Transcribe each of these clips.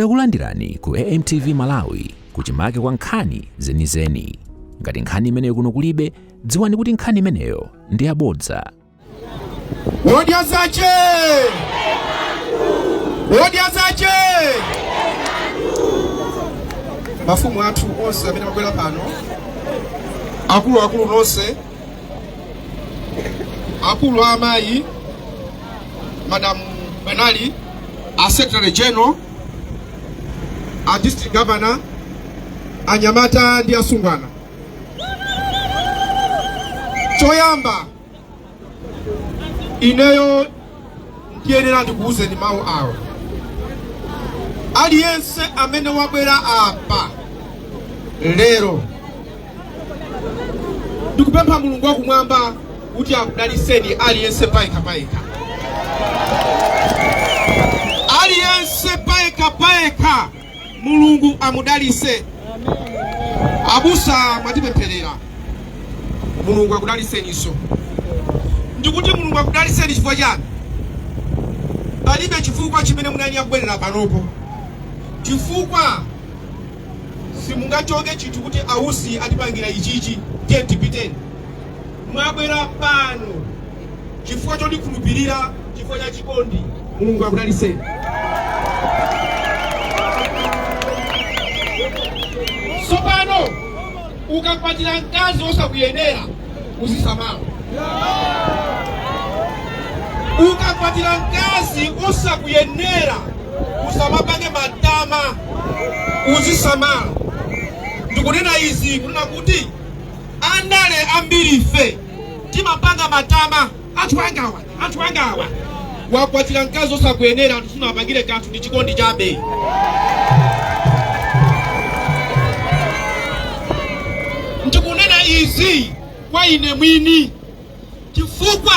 Takulandirani ku AMTV Malawi kuchimake kwa nkhani zenizeni. Ngati nkhani imeneyo kuno kulibe, dziwani kuti nkhani imeneyo ndi yabodza. Odya zache! Odya zache! Mafumu athu onse amene mwabwera pano, akuluakulu nonse, akulu a amayi, Madam Bwanali, a Secretary General, a District Governor, anyamata ndi asungwana. Choyamba ineyo ndiyenera ndikuwuzeni mawu awo. Aliyense amene wabwera apa lero, ndikupempha Mulungu wakumwamba kuti akudaliseni aliyense payekha payekha, aliyense payekha payekha, Mulungu amudalise. Abusa mwatipempherera, Mulungu akudaliseninso. Ndikuti Mulungu akudaliseni chifukwa chani? Palibe chifukwa chimene munayenera kubwerera panopo, chifukwa simungachoke chinthu kuti a Usi atipangira ichichi, tiye tipiteni. Mwabwera pano chifukwa chondikhulupirira, chifukwa cha chikondi. Mulungu akudaliseni. Tsopano ukakwatira mkazi wosakuyenera uzisamala. Ukakwatira mkazi wosakuyenera usamapange matama, uzisamala. Ndikunena izi kunena kuti andale ambiri ife timapanga matama, anthu angawa, anthu angawa. Wakwatira mkazi osakuyenera, anthu sunawapangire kanthu, ndi chikondi chabe. Ndikunena izi kwa ine mwini, chifukwa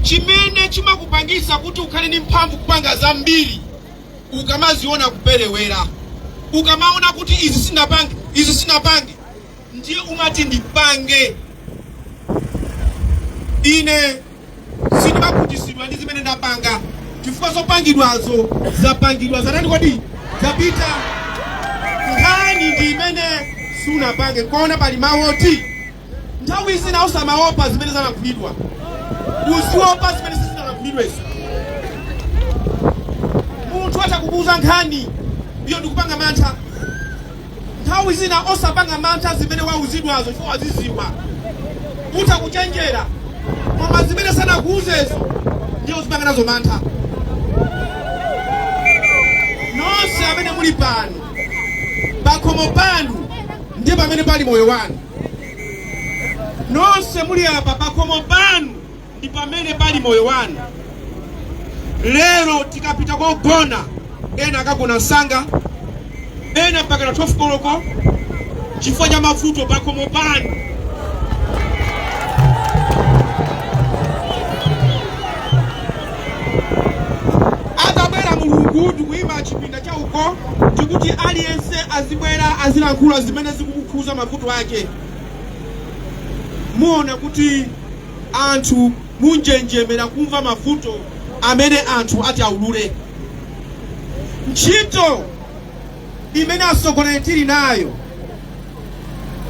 chimene chimakupangisa kuti ukhale ndi mphamvu kupanga zambiri, ukamaziona kuperewera, ukamaona kuti izi sinapange, izi sinapange, ndiye umati ndipange. Ine sindimakhutitsidwa ndi zimene ndapanga, chifukwa zopangidwazo zapangidwa, zatani kodi, zapita. Nkhani ndi imene sunapange. Nkuona pali mawu oti nthawi zina usamaopa zimene zalankhulidwa, uziopa zimene sizinalankhulidwezo. Munthu atakukuuza nkhani iyo ndikupanga mantha, nthawi zina osapanga mantha zimene wauzidwazo, chifukwa waziziwa, utha kuchenjera, koma zimene sanakuuzezo ndiye uzipanga nazo mantha. Nonse amene muli pano, pakhomo panu ndiye pamene pali moyo wanu. Nonse muli apa, pakhomo panu ndi pamene pali moyo wanu. Lero tikapita kogona, ena akagona msanga, ena mpaka na 12 koloko chifukwa cha mavuto pakhomo panu. Atabwera Mulungu ndikuyima chipinda chauko, ndikuti aliyense azibwera azilankhula zimene zikumukhuza, mavuto ake, muona kuti anthu munjenjemera kumva mavuto amene anthu ati aulule. Ntchito imene atsogoleri tili nayo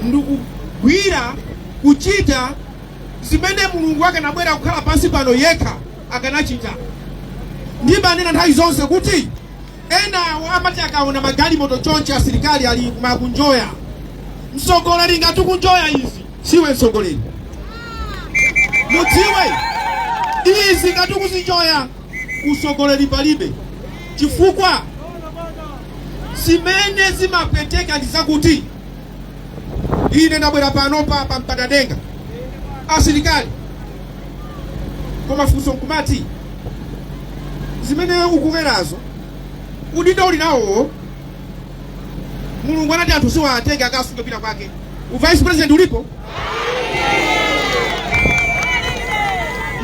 ndikugwira kuchita zimene Mulungu akanabwera kukhala pansi pano yekha akanachita. Ndimanena nthawi zonse kuti enawo amati akaona magalimoto chonchi, asilikali ali makunjoya. Mtsogoleri ngati ukunjoya izi, siwe mtsogoleri. Mudziwe izi, ngati ukuzinjoya, usogoleri palibe, chifukwa zimene zimapweteka ndi zakuti ine ndabwera pano pa mpatadenga asilikali, koma funso nkumati zimene ukukwerazo, udindo uli nawowo, Mulungu anati anthu siwatenge akasunge kwina kwake. U vice president ulipo,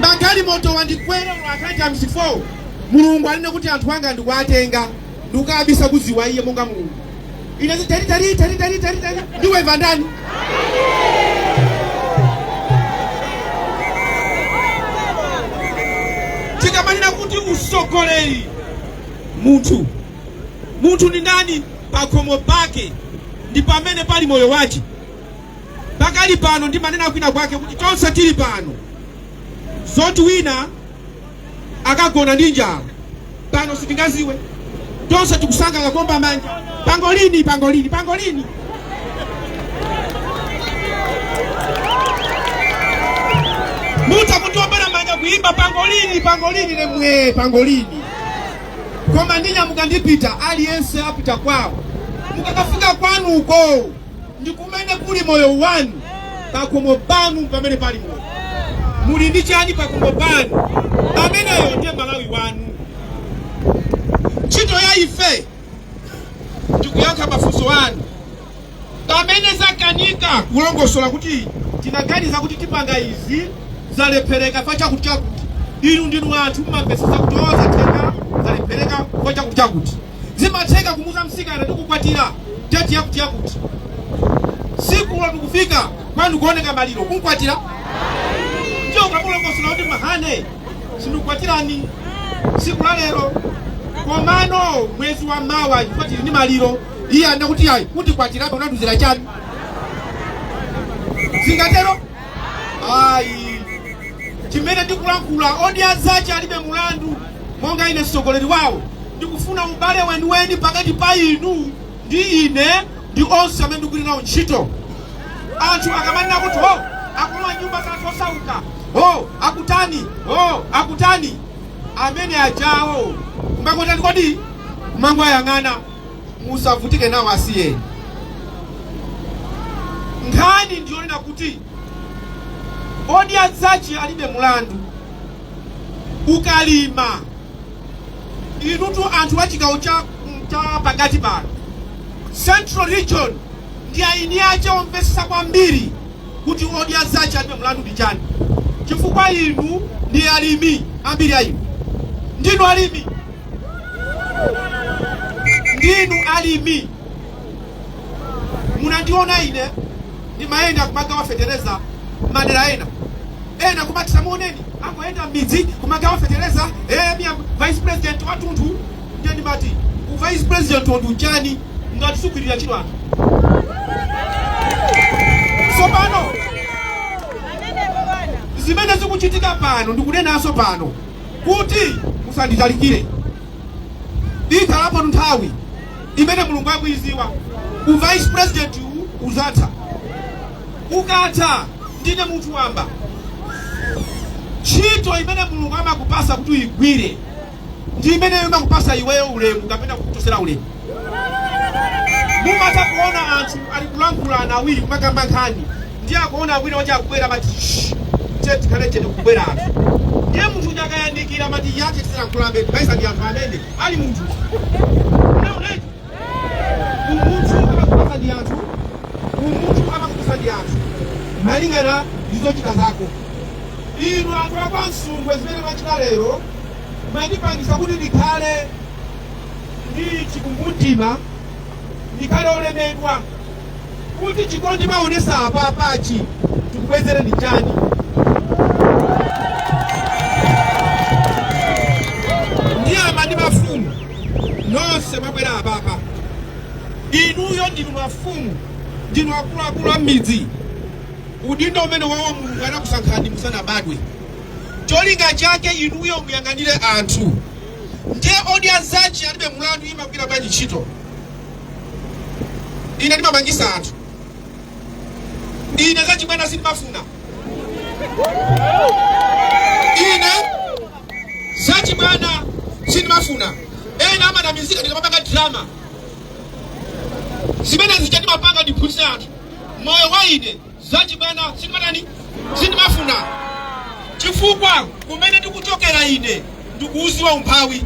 magalimoto wandikwera akhale times 4. Mulungu anene kuti anthu anga ndikuwatenga ndikukabisa kuziwa iye monga Mulungu, ine tali tali tali tali tali tali, ndiweva ndani? Tikamanena kuti usogoleri, munthu Munthu ndi ndani? Pakhomo pake ndi pamene pali moyo wace. Pakali pano ndimanena kwina kwake kuti tonse tili pano, zoti wina akagona ndi njala pano sitingaziwe. Tonse tikusangala kuomba manja, pangolini, pangolini, pangolini. Mutha kutiombera manja, kuimba pangolini, pangolini, nemwe pangolini. Koma ndinyamuka ndipita, aliyense apita kwawo. Mukakafika kwanuko ndi kumene kuli moyo wanu. Pakhomo panu pamene pali moyo. Muli ndi chani pakhomo panu? Ameneyo ndiye Malawi wanu. Ntchito ya ife ndikuyankha mafunso anu pamene zakanika, kulongosola kuti tinaganiza kuti tipanga izi, zalephereka fa chakuti chakuti. Inu ndinu anthu mmamvetsetsa kuti o, zatheka, zalephereka fa chakuti chakuti. Zimatheka kumuza msikana, "Ndikukwatira date yakuti yakuti," sikulo tikufika kwanu kuoneka maliro, kunkwatira ndiyo ukamulongosola kuti, "Mahane, sindikukwatirani siku la lero, komano mwezi wa mawa, chifukwa tili ndi maliro." Iye anena kuti, "Ayi, kundikwatirabe unanduzira chani?" Zingatero? Ayi. Chimene ndikulankhula, Odya Zake Alibe Mulandu, monga ine mtsogoleri wawo, ndikufuna ubale weniweni pakati pa inu ndi ine ndi onse amene ndikugwira nawo ntchito. Anthu akamanena kuti, "Ho, akulowa nyumba za anthu osauka, ho, akutani, ho, akutani," amene ajawo kumangotani kodi? Kumangoyang'ana. Musavutike nawo, asiyeni. Nkhani ndiyonena kuti Odya Zake Alibe Mulandu. Ukalima, inutu anthu a chigawo cha pakati pano, Central Region, ndi aini ache omvetsetsa kwambiri kuti Odya Zake Alibe Mulandu ndi chani, chifukwa inu ndi alimi. Ambiri a inu ndinu alimi, ndinu alimi. Munandiona ine ndimayenda kumagawa fetereza madera ena ena, kumati, "Samuoneni, angoyenda m'midzi kumagawa fetereza, miya vice president wathunthu." Ndiye ndimati, u vice president ndi uchani ngati sugwirira ntchito anthu? Tsopano zimene zikuchitika pano, ndikunenanso pano kuti musanditalikire. Ikhalapo nthawi imene Mulungu akuiziwa, u vice president uwu uzatha. Ukatha, ndine munthu wamba. Ntchito imene Mulungu amakupasa kuti uyigwire ndi imene imakupasa iweyo ulemu kapena kukuchosera ulemu. Mumatha kuona anthu ali kulankhulana awiri, kumakamba nkhani, ndiye akuona wina wache akubwera, amati, "Shh, tiye tikhale chete, kubwera anthu." Ndiye munthu uja akayandikira amati, "Yake tizilankhulambe, maisa ndi anthu amene ali munthu." Unaonecho umunthu amakupasa ndi anthu, umunthu amakupasa ndi anthu malingana ndi zochita zako. Inu anthu akwansungwe, zimene mwachita lero mwandipangisa kuti ndikhale ndi chikumbumtima, ndikhale olemedwa kuti chikondi maonesa apapachi tikubwezere ndi chani. Ndiyamba ndi mafumu nonse mwabwera apapa. Inuyo ndinu mafumu, ndinu akuluakulu a m'midzi. Udindo umene wawo Mulungu anakusankhani musanabadwe, cholinga chake inuyo muyang'anire anthu. Ndiye Odya Zake Alibe Mulandu imagwira bwanji ntchito? Ine ndimamangisa anthu. Ine zachibwana sindimafuna. Ine zachibwana sindimafuna. Ena amanamizika ndikamapanga drama. Zimene zija ndimapanga ndiphunzitse anthu. Moyo wa ine, zachibwana sindimatani, sindimafuna, chifukwa kumene ndikuchokera ine ndikuuziwa umphawi.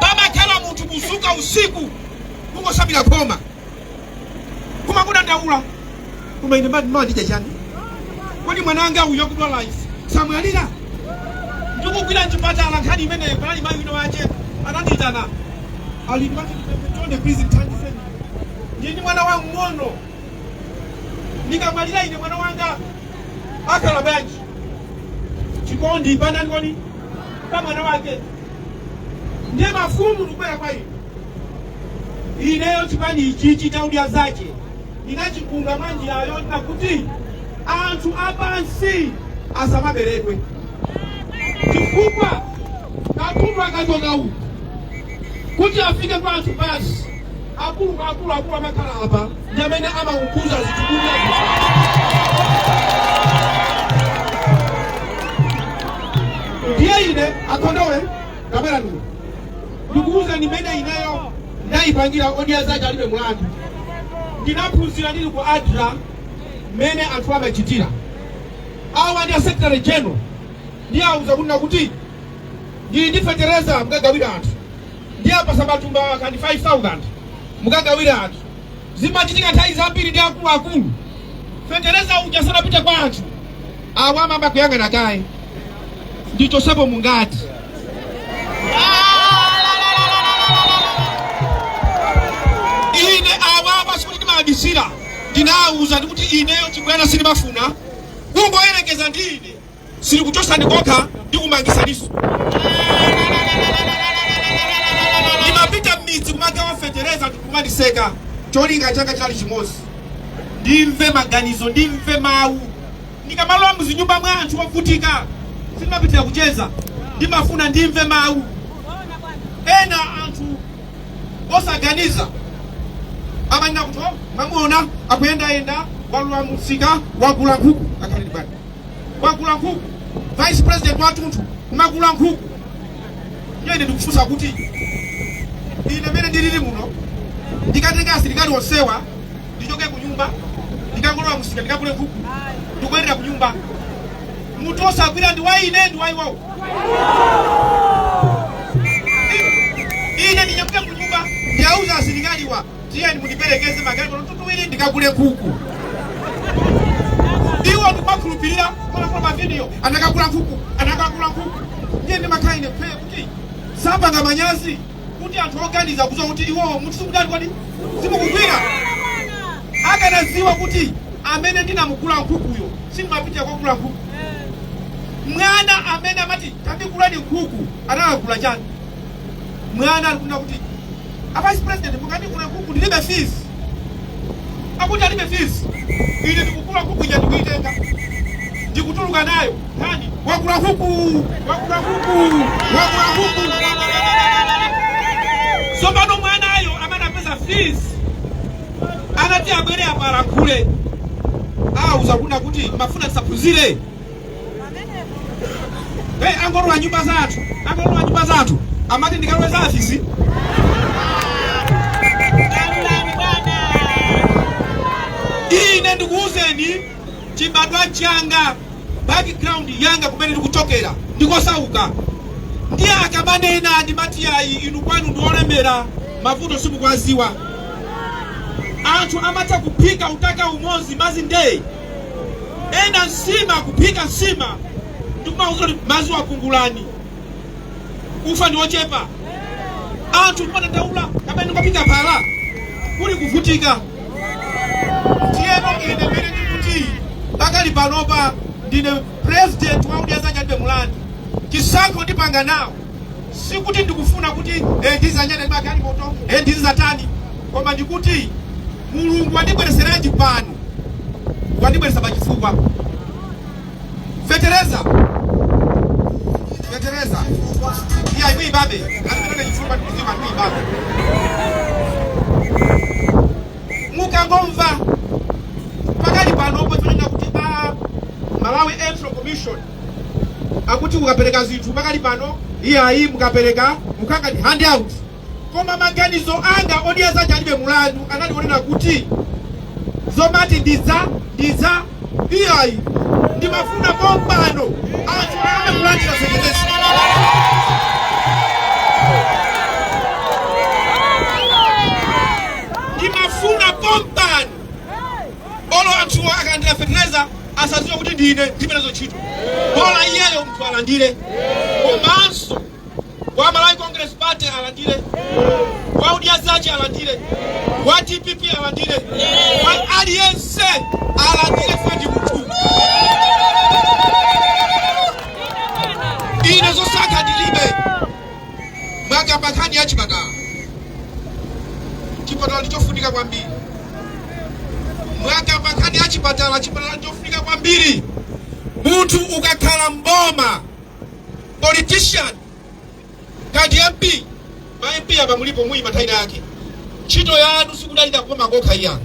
Pamakhala munthu kuzuka usiku kungosambira khoma, kumakudandaula, "Koma ine mandidya chani? Kodi mwana wanga uyu akudwala ife samwalira?" Ndikugwira mchipatala nkhani imeneyo, panali mayi wina wache anandiyitana, ali mati, "Tonde, please, mthandizeni, ndini mwana wang'ono, ndikamwalira ine mwana wanga akhala bwanji?" Chikondi panani kodi pa mwana wake. Ndiye mafumu, ndikubwera kwa inu. Ineyo chipani ichichi cha Odya Zake ndinachikunga mwa njirayo kuti anthu apansi asamaberedwe, chifukwa katundu akachoka uku kuti afike kwa anthu pansi, akulu akulu akulu amakhala apa ndi amene amaunguza zinthu kuti. Ndiye ine akhondowe ndabwera nuno ndikuuza ndimene ineyo ndayipangira Odya Zake Alibe Mulandu. Ndinaphunzira ndili ku ADRA mmene anthu amachitira. Awa ndi a secretary general, ndiye auza kunena kuti ndili ndi fetereza, mukagawira anthu. Ndiye apasa matumba kandi 5000, mukagawira anthu. Zimachitika nthawi zambiri ndi akuluakulu, fetereza uja sanapite kwa anthu, awa amamba kuyang'ana kaye ndichosepo mungati. Ine awawa sikuti ndimawabisira, ndinawuza ndikuti ineyo chibwana sindimafuna, kungoyerekeza ndi ine silikuchosani kokha, ndikumangisaniso. Ndimapita m'midzi kumagawa fetereza, ndikumandiseka. Cholinga changa chali chimodzi: ndimve maganizo, ndimve mawu. Ndikamalowa mzinyumba mwa anthu ovutika sindimapitira kucheza, ndimafuna ndimve mawu. Ena anthu osaganiza amanena kuti, "Oh, mwamuona akuyendayenda, walowa msika, wagula nkhuku." Akhaleni bwana, wagula nkhuku, vice president wathunthu kumagula nkhuku. Ine ndikufunsa kuti ine mene ndilili muno, ndikatenga asilikali onsewa, ndichoke ku nyumba, ndikangolowa msika, ndikagule nkhuku, ndikuyendera ku nyumba, munthu osagwira ndi wa ine ndi wa iwowo. Ine ndinyamuke ku nyumba, ndiyauza asilikaliwa, "Tiyeni mundiperekeze magalimoto tutuwiri, ndikagule nkhuku." Iwo ndikumakhulupirira kolakula mavidiyo, anakagula nkhuku, anakagula nkhuku. Ndiye ndimakhala ine phe kuti sapanga manyazi kuti anthu oganiza kuzowa kuti iwowo munthu sikudali kodi simukugwira. Akanaziwa kuti amene ndinamugula nkhukuyo sindimapita kogula nkhuku, mwana amene amati tandigulani nkhuku anakagula chani? Mwana alikunena kuti, "A vice president, mukandigula nkhuku, ndilibe fees." Akuti alibe fees, ine ndikugula nkhuku ija, ndikuitenga, ndikutuluka nayo, nkhani wagula nkhuku, wagula nkhuku, wagula nkhuku. Tsopano mwanayo amene apeza fees anati abwere apa alankhule, auza kuna kuti mafuna tisaphunzire. Hey, angolowa nyumba zathu, angolowa nyumba zathu, amati ndikalowe za afisi. Kalulani bwana. Ine ndikuwuzeni chibadwa changa, background yanga, kumene ndikuchokera ndikosauka. Ndiye akamanena ndimati, "Ayi, inu kwanu ndiolemera, mavuto simukwaziwa." Anthu amatha kuphika utaka umodzi mazi ndee, ena nsima, kuphika nsima ndikumauza kuti mazi wapungulani, ufa ndi ochepa. Anthu kumadandaula kapena ndikuphika phala kuli kuvutika. Tiyeno ine mene ndikuti pakali panopa ndine president wa Odya Zake Alibe Mulandu, chisankho ndipanga nawo. Sikuti ndikufuna kuti ndizanyada ndi magalimoto, ndizatani, koma ndikuti Mulungu wandibwereseranji pano, wandibweresa pachifukwa. Fetereza, fetereza iya imwe ibabe alipereka chifukwa, ndikuziwa imwe ibabe. Mukangomva pakali panopo chonena kuti a Malawi Electoral Commission akuti mukapereka zinthu pakali pano, iyayi, mukapereka mukangati handout. Koma maganizo anga Odya Zake Alibe Mulandu anali kunena kuti zomati ndidza ndidza, iyayi, ndimafuna pompano anthu ayambe kulandira fetereza. Ndimafuna pompano olo anthuwo akalandira fetereza asadziwe kuti ndine ndimenezo ntchito, bola iyeyo munthu alandire. Komanso wa Malawi Congress Party alandire, wa Odya Zake alandire, wa DPP alandire, wa aliyense alandire, fandi munthu. Ine zosankha ndilibe. Mwaka Mwakamba nkhani ya chipatala. Chipatala ndichofunika kwambiri. Mwakamba nkhani ya chipatala. Chipatala ndichofunika kwambiri. Munthu ukakhala mboma, politician kati MP, ma MP apa mulipo, muyima nthawi yake. Ntchito yanu sikudalira kuboma kokha iya.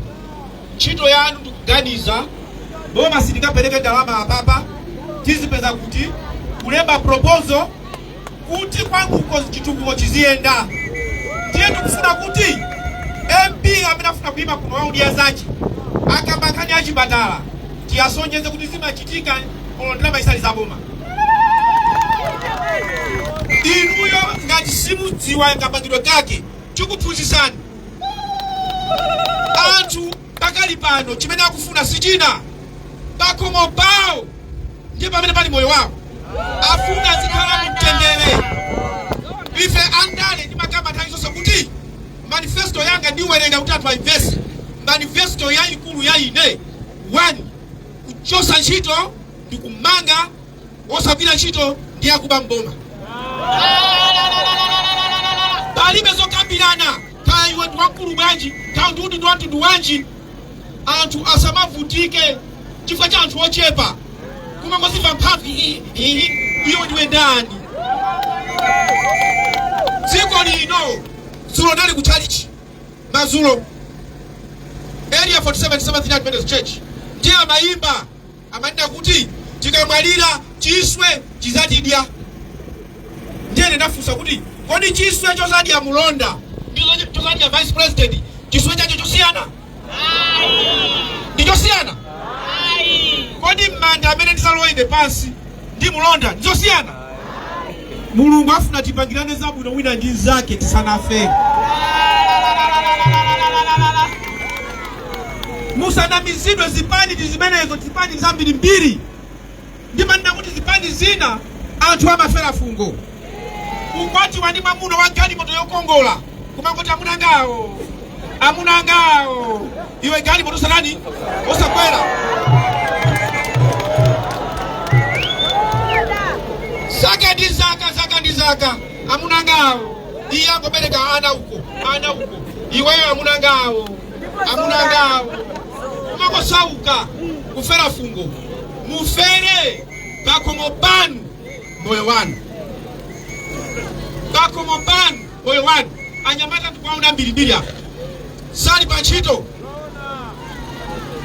Ntchito yanu ndikuganiza boma silingapereke ndalama apapa, tizipeza kuti kulemba proposal kuti kwanguko chitukuko chiziyenda. Ndiye ndikufuna kuti MP amene afuna kuyima kuno wa Odya Zake akamba nkhani ya chipatala, tiyasonyeze kuti zimachitika kolo ndalama isali zaboma. Inuyo ngati simudziwa kapangidwe kake, tikuphunzitsani. Anthu pakali pano chimene akufuna si china, pakhomo pawo ndiye pamene pali moyo wawo. Afuna azikhala mtendere. Ife andale ndimakamba nthawi zonse kuti manifesto yanga ndiwerenga kuti anthu aimvese. Manifesto yayikulu ya ine, one, kuchosa ntchito ndi kumanga osagwira ntchito ndi akuba mboma. Palibe zokambirana, kaya iwe ndi wamkulu bwanji, kaya ndi wamtundu wanji. Anthu asamavutike chifukwa cha anthu ochepa kumangozimva mphamvu. Iyo ndiwe ndani? Dziko lino, dzulo ndali ku chalichi madzulo, Area 47 Seventh Adventist Church. Ndiye amayimba, amanena kuti tikamwalira chiswe chizatidya. Ndiye ndafunsa kuti kodi chiswe chozadya mulonda ndi chozadya vice president, chiswe chacho chosiyana? Ndi chosiyana? Kodi m'manda amene ndizalowa pansi ndi mulonda ndizosiyana? Mulungu afuna tipangirane zabwino wina ndi nzake tisanafe. Musanamizidwe, zipani ndi zimenezo, zipani zambirimbiri. Ndimanena kuti zipani zina anthu amafera fungo. Ukwatiwa ndi mwamuna wa galimoto yokongola, kumangoti amuna ngawo, amuna ngawo, iwe galimoto usanani osakwera. Zaka ndi zaka, zaka ndi zaka, amuna ngawo. Iye angobereka ana uko, ana uko, iweyo amuna ngawo, amuna ngawo, kumangosauka, kufera fungo. Mufere pakhomo panu moyo wanu, pakhomo panu moyo wanu. Anyamata ndikuwaona mbirimbiri apa sali pa ntchito.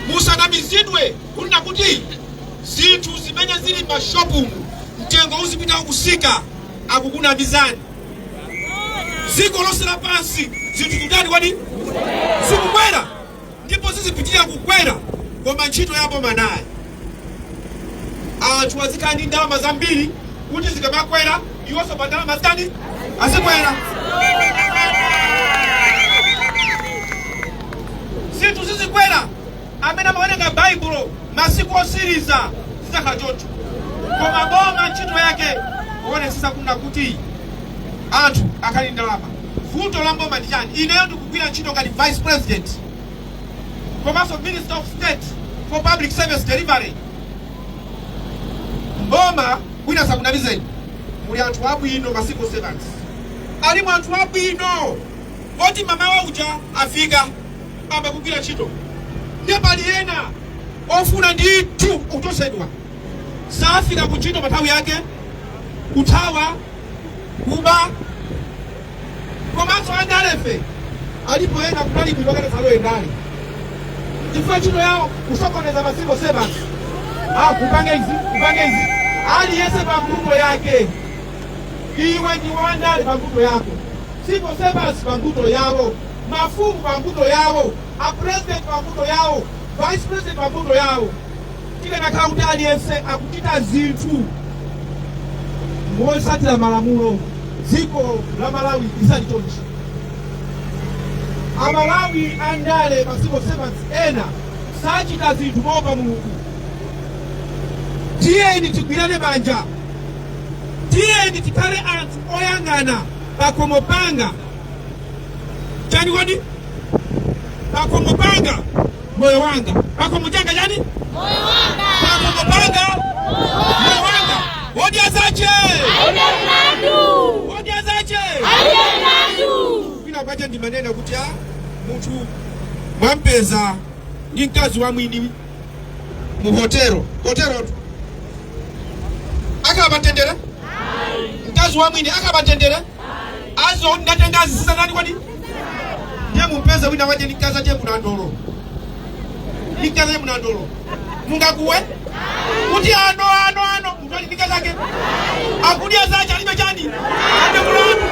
Musanamizidwe kunena kuti zinthu zimene zili mashopumu mtengo uzipita kusika, akukunamizani. Dziko lonse lapansi zinthu zikutani kodi? Zikukwera, ndipo zizipitirira kukwera. Koma ntchito ya boma naye, anthu azikhala ndi ndalama zambiri kuti zikamakwera iwonso pa ndalama zitani? Azikwera. Zinthu zizikwera. Amene amawerenga Baibulo, masiku osiriza zidzakhala choncho. Koma boma ntchito yake kuonetsetsa kunena kuti anthu akhale ndi ndalama. Vuto la mboma ndi chani? Ineyo ndikugwira ntchito ngati vice president komanso Minister of State for Public Service Delivery. Mboma, wina sakunamizeni, muli anthu abwino, ma civil servants alimu anthu abwino oti mamawa uja afika amakugwira ntchito. Ndiye pali ena ofuna ndithu kuchosedwa, safika ku ntchito pa nthawi yake, kuthawa, kuba. Komanso andalefe alipo ena kunalipidwa kati salowe ndale chifukwa ntchito yawo kusokoneza ma civil servants. Ah, kupange izi, kupange izi. Aliyense pa mbuto yake. Iwe ndi wandale pa mbuto yako, civil servants pa mbuto yawo, mafumu pa mbuto yawo, a president pa mbuto yawo, vice president pa mbuto yawo. Tikanakhala kuti aliyense akuchita zinthu motsatira malamulo, dziko la Malawi lisali chonchi. Amalawi andale, ma civil servants ena sachita zinthu moopa Mulungu. Tiyeni tigwirane manja, tiyeni tikhale anthu oyang'ana pakhomo panga chani kodi? Pakhomo panga moyo wanga, pakhomo changa chani? Moyo wanga. Pakhomo panga moyo wanga. Odya Zache Alibe mlandu. Odya Zache Alibe. Paja ndimanena kuti a munthu mwampeza ndi mkazi wa mwini mu hotelo, hotelotu akhala pamtendere? Mkazi wa mwini akhala pamtendere? Azo ndatenga azisiza nani? Kwadi ndiye mumpeza wina waje ndi mkazi aje munandolo, ndi mkazi aje munandolo, mungakuwe kuti ano ano ano munthu ali ndi mkazi ake akudya zache, alibe chani, alibe mulandu.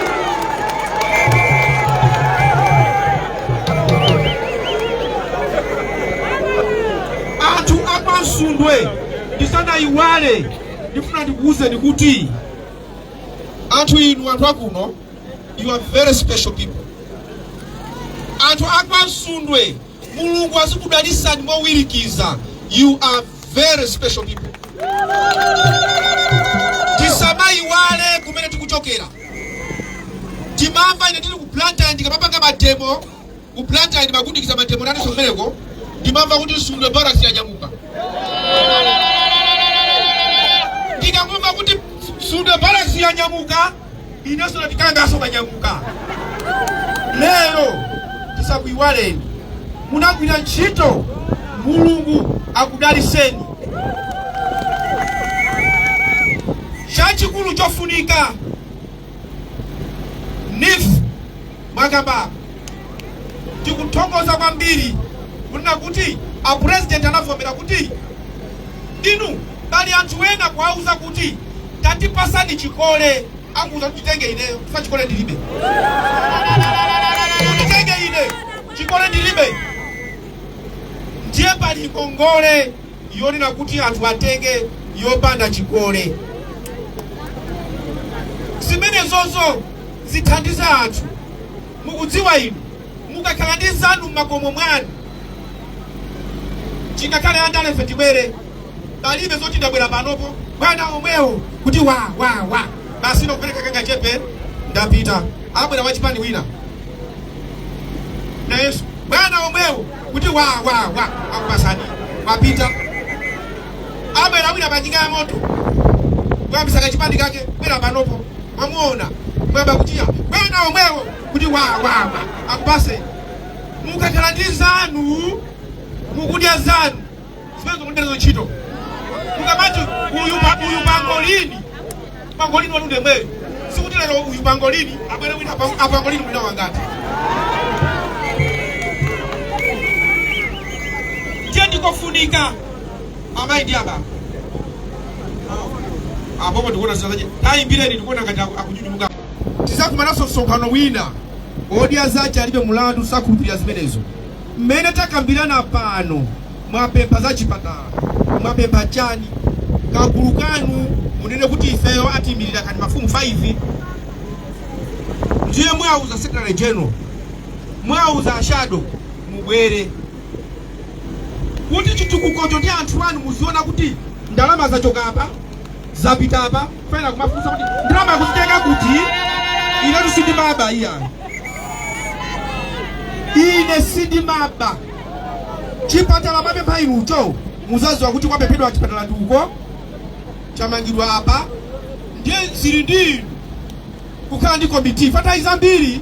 Anthu akwansundwe, ndisanayiwale, ndifuna ndikuwuzeni kuti anthu inu, anthu akuno, you are very special people. Anthu akwansundwe, Mulungu azikudalisani mowirikiza. You are very special people. Tisamayiwale kumene tikuchokera. Timamva ine ndili ku Blantyre, ndikamapanga mademo ku Blantyre, ndimakundikiza mademo nanenso kumeneko, ndimamva kuti Nsundwe Barracks yanyamuka. Ndikamumva kuti Nsundwe Barracks yanyamuka, inenso ndatikangaso manyamuka. Lero tisakuyiwaleni, munagwira ntchito, Mulungu akudaliseni. Chachikulu chofunika, NEEF mwakamba, tikuthokoza kwambiri kunena kuti a President anavomera kuti inu pali anthu ena kuwauza kuti tatipasani chikole, akuuza kuti chitenge ineyo, chifukwa chikole ndilibe, chitenge ine, chikole ndilibe. Ndiye pali ngongole yonena kuti anthu atenge yopanda chikole. Zimenezozo zithandiza anthu. Mukudziwa inu, mukakhala ndi zanu m'makomo mwanu, chingakhale andalefe tibwere, palibe zoti ndabwera panopo bwana omwewo kuti wa wa wa, basi nokupereka kanga chepe, ndapita. Abwera wachipani wina nayenso, bwana omwewo kuti wa wa wa, akupasani, wapita. Abwera wina panjinga ya moto, kuyambisa kachipani kake, bwera panopo, mwamuona, mwamba kuchiya, bwana omwewo kuti wa wa wa, akupase. Mukakhala ndi zanu, mukudya zanu, zimene zikuenderezo ntchito. Mukamati uyu pangolini, pangolini wanu ndemweyo, sikuti lero uyu pangolini, abwere wina apangolini mwina wangati. Tiye, ndikofunika amayi ndi ababa apopo ndikuona zinazaje, tayimbireni, ndikuona ngati akunyunyumuka. Tizakumananso msonkhano wina. Odya zache alibe mulandu, sakhulupirira zimenezo. Mmene takambirana pano, mwapempha za chipatala, mwapempha chani, kagulu kanu munene kuti ifeyo atiyimirira kati mafumu 5. Ndiye mwauza Secretary General, mwauza a shadow, mubwere kuti chitukukocho ndi anthu anu muziona kuti ndalama zachoka apa, zapita apa. Fena kumafunsa kuti ndalama kuzitenga kuti? Inetu sindimaba iya, ine sindimaba. Chipatala mwapempha inucho, muzaziwa kuti kwapemphedwa chipatala ndi uko, chamangidwa apa. Ndiye zili ndi inu kukhala ndi komiti. Fatayi zambiri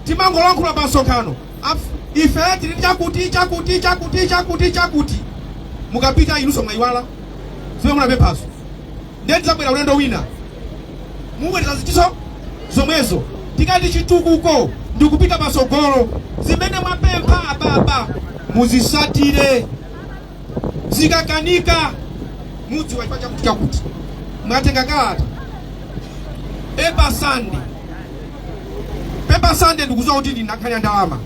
timangolankhula pa msonkhano, ife tili chakuti chakuti chakuti chakuti chakuti, mukapita inunso mwayiwala zimene munapemphazo. Ndiye tizabwera ulendo wina, mubwereza zichiso zomwezo. Tikati chitukuko ndikupita pasogolo, zimene mwapempha ababa muzisatire. Zikakanika, mudziwa chifukwa chakuti chakuti. Mwatenga kalata, Paper Sunday, Paper Sunday, ndikudziwa kuti ndinakhani ya ndalama,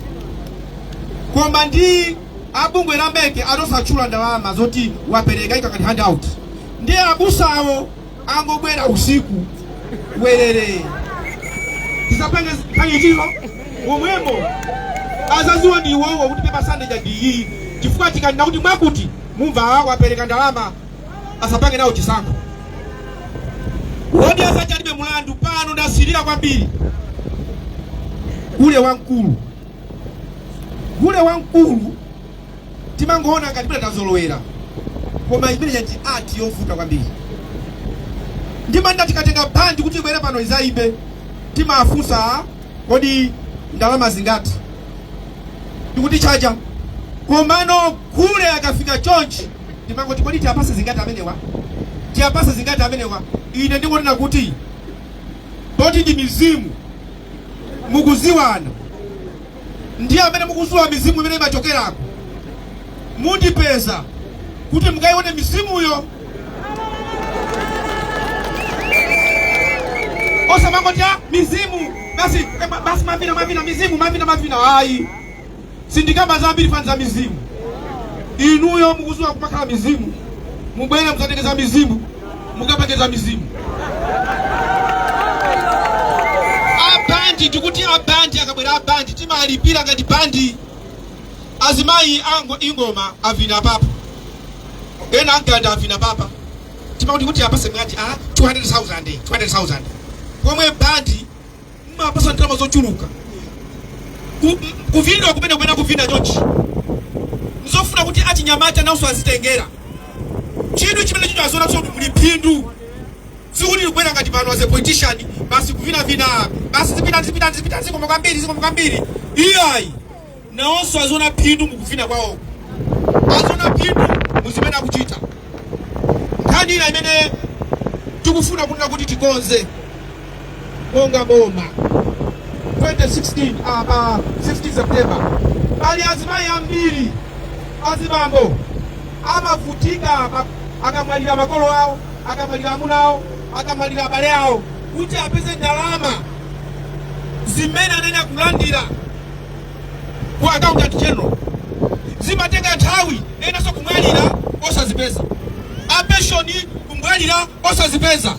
koma ndi abungwe la MEC atosatchula ndalama zoti wapereka ikakati handout. Ndiye abusawo angobwera usiku werere, tisapange nkhani ichizo momwemo, azaziwa ndi iwowo kuti Paper Sunday ja ndi iyi, chifukwa tikanena kuti mwakuti mumva wapereka ndalama, asapange nawo chisankho. Wodi asachalibe mulandu. Pano ndasirira kwambiri gule wamkulu, gule wamkulu timangoona ngati bwera tazolowera, koma imene ndi art yovuta kwambiri. Ndimanda tikatenga bandi kuti ibwere pano izayimbe, timafunsa kodi Ndalama zingati ndikutichaja, komano kule akafika chonchi ndimangoti, kodi tiyapase zingati amenewa? Tiyapase zingati amenewa? Ine ndingonena kuti poti ndi mizimu mukuziwana, ndiye amene mukuziwa mizimu imene imachokerako, mundipeza kuti mukayione mizimuyo. Osamangoti, "Ah, mizimu basi, basi mavina mavina mizimu mavina mavina." Ayi, sindikamba zambiri fani za mizimu. Inuyo mukuziwa kumakhala mizimu, mubwere muzatengeza mizimu, mukapekeza mizimu. Abandi, tikuti abandi akabwera, abandi timalipira ngati bandi. Azimayi ango ingoma avina papa, ena ankanda avina papa, timakuti kuti apase ngati a 200,000, 200,000, pomwe bandi mmapasa ndalama zochuluka. Kuvinidwa kumene kumene kuvina chonchi nzofuna kuti achinyamata nawonso azitengera chinthu chimene chito, aziona kuti muli phindu. Sikuti likubwera ngati pano as a politician basi kuvinavina basi, zipita zipita zipita, zikoma kwambiri, zikoma kwambiri. Iyayi, nawonso aziona phindu mukuvina kwawo, aziona phindu muzimene akuchita. Nkhani ina imene tikufuna kunena kuti tikonze monga boma 2016, pa 16 September, pali azimayi ambiri, azibambo amavutika akamwalira makolo awo, akamwalira amuna awo, akamwalira abale awo, kuti apeze ndalama zimene anene akulandira ku Accountant General zimatenga nthawi. Enanso kumwalira osazipeza, apenshoni kumwalira osazipeza.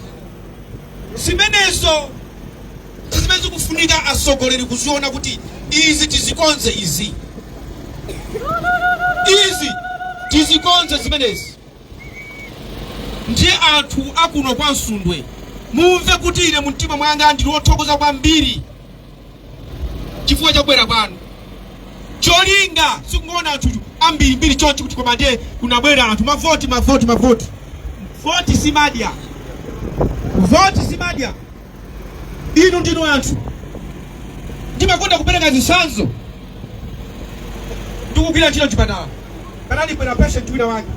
Zimenezo zimene zikufunika atsogoleri kuziona kuti izi tizikonze, izi tizikonze zimenezi. Ndiye anthu akuno kwa Msundwe, mumve kuti ine mumtima mwanga ndili wothokoza kwambiri chifukwa chakubwera kwanu. Cholinga sikungoona anthu ambirimbiri chonchi kuti koma ndiye kunabwera anthu, mavoti mavoti mavoti. Voti simadya, voti simadya. Inu ndinu anthu. Ndimakonda kupereka zitsanzo. Ndikugwira ntchito chipatala, panali bwera patient wina wake,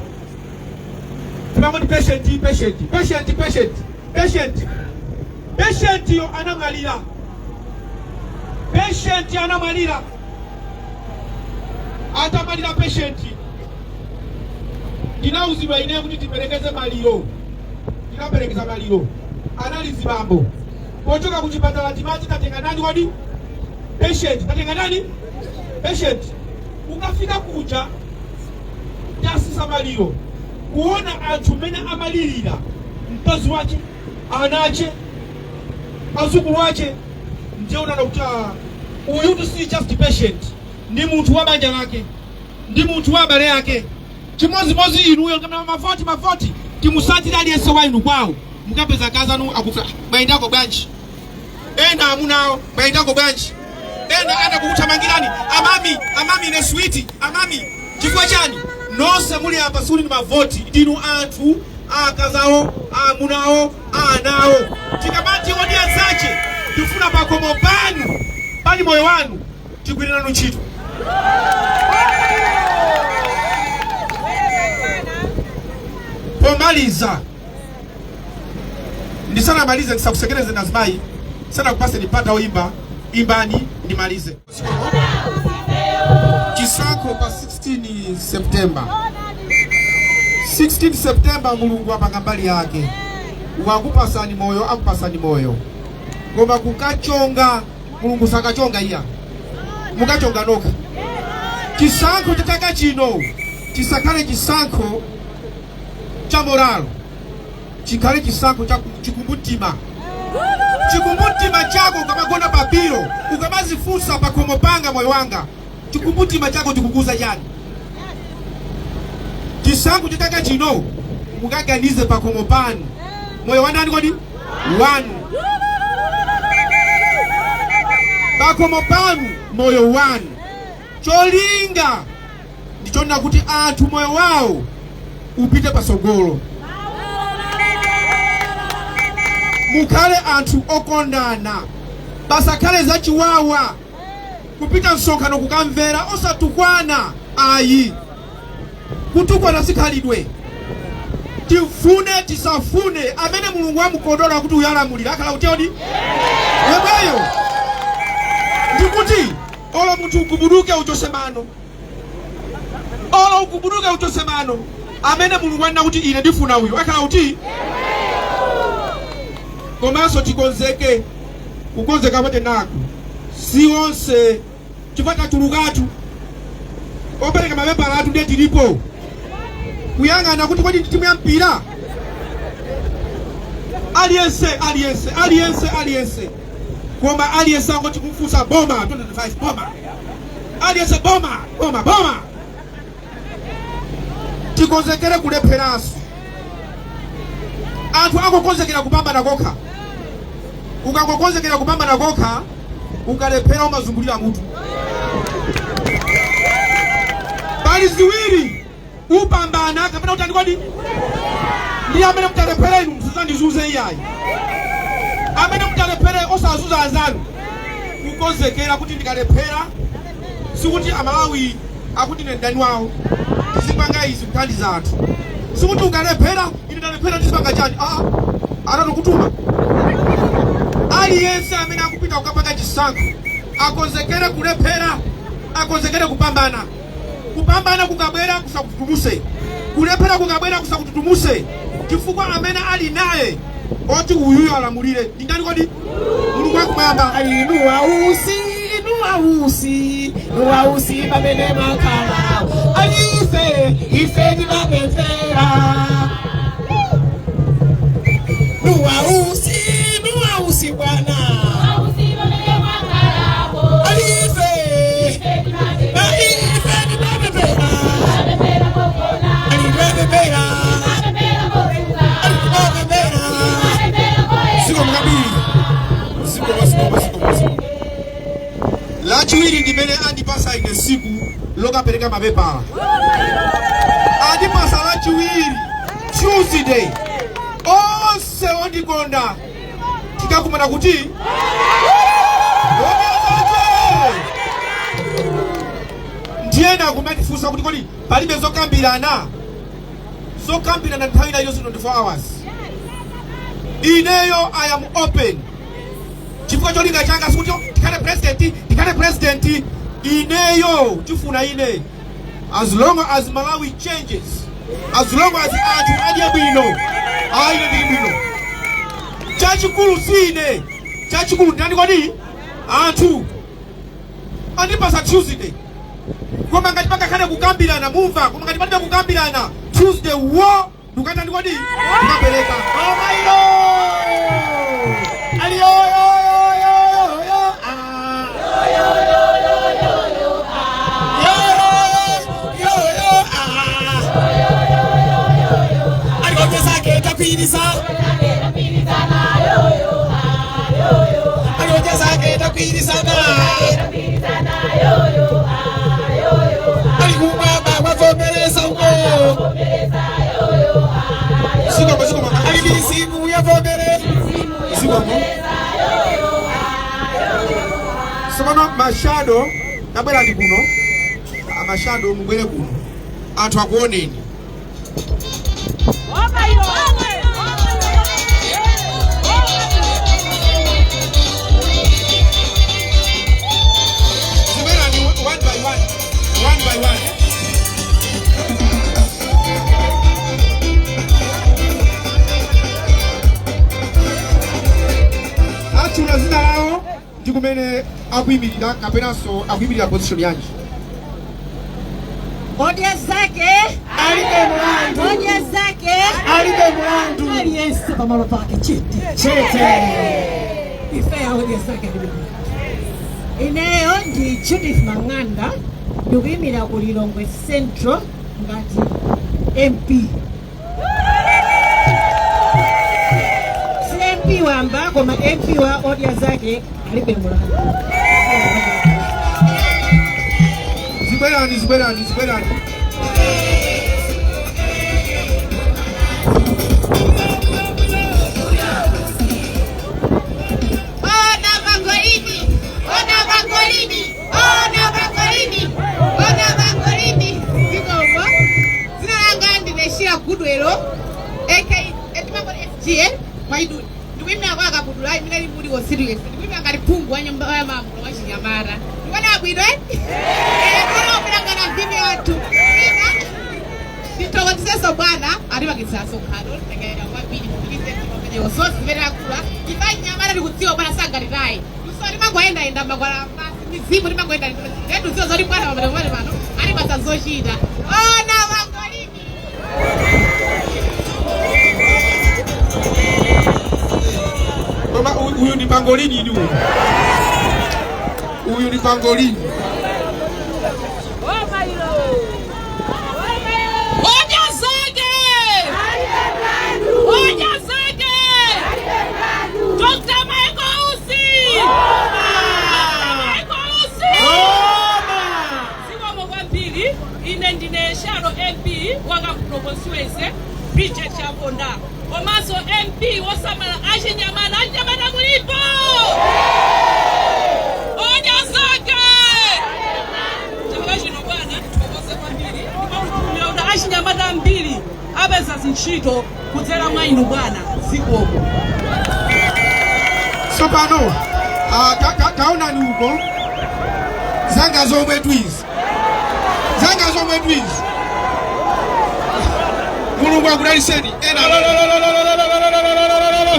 timangoti patient, patient, patient, patient, patient. Patient yo anamwalira, patient anamwalira. Atamwalira patient, ndinauzidwa ine kuti tiperekeze maliro. Tinaperekeza maliro, anali zibambo. Pochoka ku chipatala timati tatenga nani kodi? Patient. Tatenga nani? Patient. Ukafika kuja, tasisa maliro, kuona anthu mmene amalirira mkazi wache, ana ache, azukulu ache, ndiye unaona kuti, ah, uyutu si just patient, ndi munthu wa banja lake, ndi munthu wa abale ake. Chimodzimodzi inuyo, kamene mavoti mavoti, timusatire aliyense wa inu kwawo, mukapeza kazanu akufa, mwayendako bwanji? Ena amunawo, mwayendako bwanji? Ena anakukuthamangirani, amami, amami, ine switi, amami. Chifukwa chani? Nonse muli apa suli ndi mavoti, ndinu anthu akazawo, amunawo, anawo. Tikamati odi anzache, tifuna pakhomo panu pali moyo wanu, tigwire nanu ntchito. Pomaliza, ndisanamalize, ndisakusekereze nazimayi, sanakupaseni mpata woimba, imbani ndimalize. Chisankho pa 16 September, 16 September, Mulungu apanga mbali yake, wakupasani moyo, akupasani moyo, koma kukachonga Mulungu sakachonga iya, mukachonga nokha. Chisankho cha chaka chino chisakhale chisankho cha moralo, chikhale chisankho cha chikumbumtima. Chikumbumtima chako ukamagona pa pillow, ukamazifunsa, pakhomo panga moyo wanga, chikumbumtima chako chikukuza chani? Chisankho cha chaka chino mukaganize pakhomo panu, moyo wa ndani kodi? Wanu. Pakhomo panu, moyo wanu. Cholinga ndichonena kuti anthu moyo wawo upite pasogolo, mukhale anthu okondana, pasakhale zachiwawa. Kupita msonkhano kukamvera, osatukwana ayi. Kutukwana sikhalidwe. Tifune tisafune, amene Mulungu amukondola kuti uyalamulira akhala kutiyodi yemweyo. Ndikuti olo munthu ugubuduke uchose mano, olo ugubuduke uchose mano, amene Mulungu anena kuti ine ndifuna uyu akhala kuti. Komanso tikonzeke, kukonzeka kwate nako si onse, chifukwa tachulukatu. Opereka mapepala athu ndiye tilipo kuyang'ana kuti kodi ndi timu ya mpira. Aliyense, aliyense, aliyense, aliyense, koma aliyense angoti kumfunsa boma 2025, boma, aliyense boma, boma, boma. Tikonzekere kulepheranso. Anthu angokonzekera kupambana kokha. Ukangokonzekera kupambana kokha, ukalephera umazungulira mutu. Pali ziwiri: upambana kapena utani. Kodi ndi amene mutalephera inu, musazandizuze iyayi. Amene mutalephere, osazuza anzanu. Kukonzekera kuti ndikalephera, sikuti Amalawi akuti ine ndani wawo, tizipanga izi kuthandiza anthu. Sikuti ukalephera, ine ndalephera, ndizipanga chani? Aa, atatokutuma. Aliyense amene akupita kukapanga chisankho akonzekere kulephera, akonzekere kupambana. Kupambana kukabwera kusakututumuse, kulephera kukabwera kusakututumuse, chifukwa amene ali naye oti uyuyo alamulire ndi ndani kodi? Mulungu wakumwamba. Inu ausi, inu ausi, inu ausi, pamene makhala alife, ife timapemphera. Inu ausi, inu ausi bwana, alife ife timapemphera, alimapemphera, alimapemphera. Zikomo kwambiri, zikomo, zikomo, zikomo, zikomo. Lachiwiri ndimene andipasa ine siku lokapereka mapepala, andipasa Lachiwiri, Tuesday. Onse ondikonda, tikakumana kuti Onyazache. Ndiyena kumatifunsa kuti kodi palibe zokambirana? Zokambirana nthawi ina iliyonse, 24 hours. Ineyo I am open, chifukwa cholinga changa sikuti tikhale president, tikhale president. Ineyo tifuna ine, as long as Malawi changes, as long as anthu adye bwino, ayi, ine ndili bwino. Chachikulu si ine, chachikulu ndani kodi? Anthu. Andipasa Tuesday, koma ngati pangakhale kukambirana, mumva. Koma ngati palibe kukambirana, Tuesday wo ndikatani kodi? Ndikapereka. Omailo aliyoyoyoyoyo, ah, yo yo yo, ah, alikonyeza takwiriza, alikonyeza takwirizana, alikumwamba kwavomereza uko. Zikomo, zikomo. Ali mizimu yavomere. Zikomo. Tsopano ma shadow, tabwera ndi kuno. A shadow, mubwere kuno, anthu akuoneni. Zibwerani one by one, one by one. Atchula zina lawo ndi kumene akuyimirira, kapenanso akuyimirira position yanji. Odya zake alibe mulandu. Odya zake alibe mulandu. Aliyense pamalo pake chete. Chete. Ife odya zake alibe mulandu. Ineyo ndi Judith Mang'anda, ndikuyimira ku Lilongwe Central ngati MP. Si MP wamba, koma MP wa Odya Zake Alibe Mulandu. Zibwerani, zibwerani, zibwerani. Ona pangolini! Ona pangolini! Constituency, ndikuima ngati phungu wa nyumba ya malamulo wa chinyamata. Ndikuona bwino, eh? Eh, ndikuona ngati mvimi wathu. Ndithokozesenso bwana atipangitsa msonkhano tilekelera kwambiri mupitirize pamenewo zonse zimene akula ifa nyamata. Tikudziwa bwana sangatitayi luso, timangoyendayenda makwala pasi mizimu, timangoyenda ndetudziwa zoti bwana pamene pamene pano atipatsa zochita. Ona mangolini. Koma uyu ndi pangolini ini, uyu uyu ndi pangolini. Odya zake! Odya zake! Dr. Michael Usi! Dr. Michael Usi! Zikomo kwambiri. Ine ndine shadow MP wa Kamphuno Constituency, Bridget Chaponda, komanso MP wosamala achinyamata. Achinyamata mulipo? Odya zake! Chaka chino bwana tithokoze kwambiri, ndipo tikukhulupirira kuti achinyamata ambiri apeza zintchito kudzera mwa inu bwana. Zikomo. Tsopano taonani uko, zanga zomwe twizi, zanga zomwe twizi. Mulungu akudalitseni. Ena lo, lo, lo, lo, lo, lo, lo, lo, lo, lo, lo, lo, lo.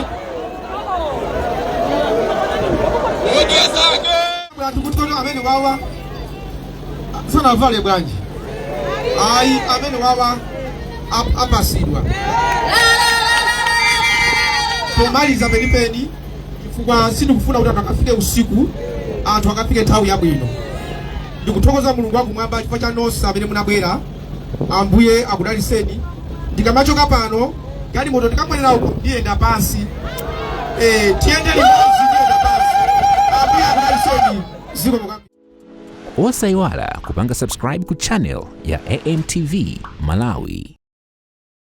Odya zake! Anthu kuti kono amene wawa sanavale bwanji? Ayi, amene wawa apasidwa pomaliza penipeni, chifukwa sindikufuna kuti anthu akafike usiku, anthu akafike nthawi yabwino. Ndikuthokoza Mulungu wakumwamba chifukwa cha nonse amene munabwera. Ambuye akudalitseni. Ndikamachoka pano, galimoto ndikamwerera uko, ndiyenda pansi. Tiyende limodzi, ndiyenda pansi. Ambuye akudalitseni. Zikomo kwambiri. Osayiwala kupanga subscribe ku channel ya AMTV Malawi.